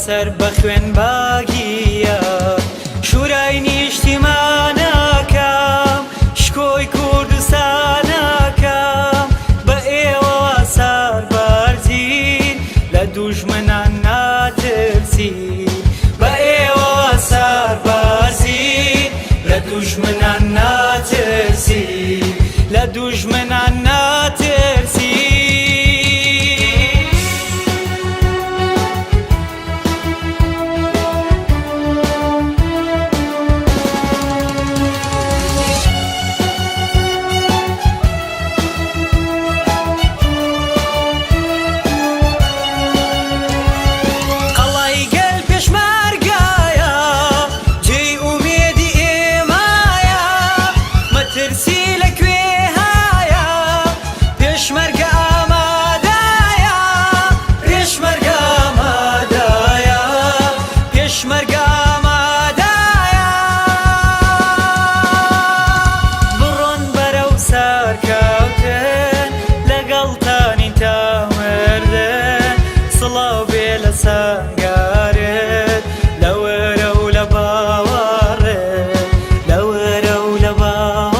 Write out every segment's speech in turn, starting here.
بەسەر بە خوێن باگیە شورای نیشتیمانەکەم شکۆی کوردستانەکەم بە ئێوەوە سەربەرزین لە دوژمنان ناترسین بە ئێوەوە سەربەرزین لە دوژمنان ناترسین لە دوژمنان ناترسین. قەڵای گەل پێشمەرگایە جێی ئومێدی ئێمایە مەترسی لە کوێ هایە پێشمەرگە ئامادایە پێشمەرگە ئامادایە پێشمەرگە ئامادایە بڕۆن بەرەو سەرکەوتن لەگەڵتانین تا مردن سڵاو بێ لە سەنگەرت لە ورە و لە باوەڕت لە ورە و لە باوەڕت.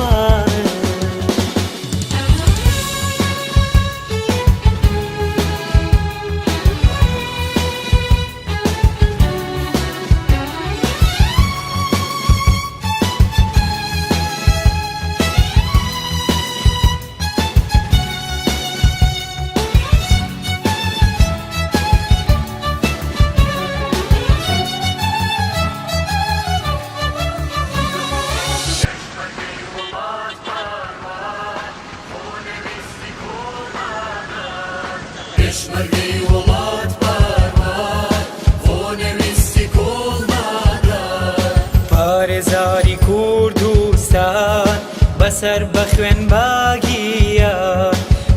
پێشمەرگەی وڵات پاروان خۆنەویستی کۆڵنادەن. پارێزاری کوردستان بەسەر بە خوێن باگیە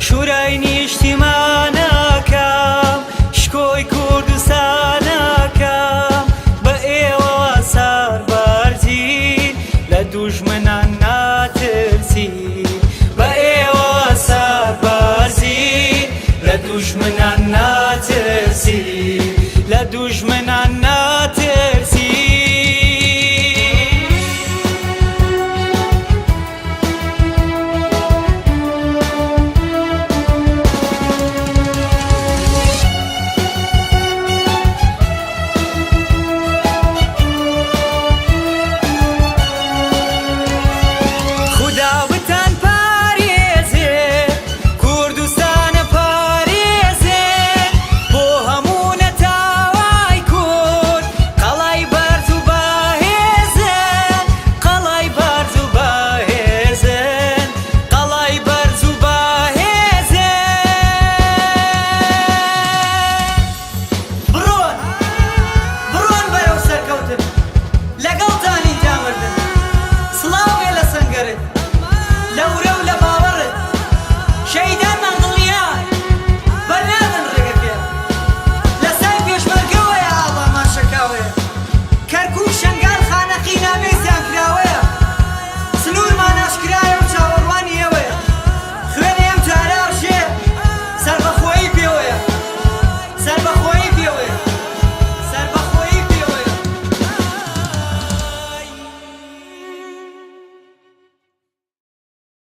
شورای نیشتیمان.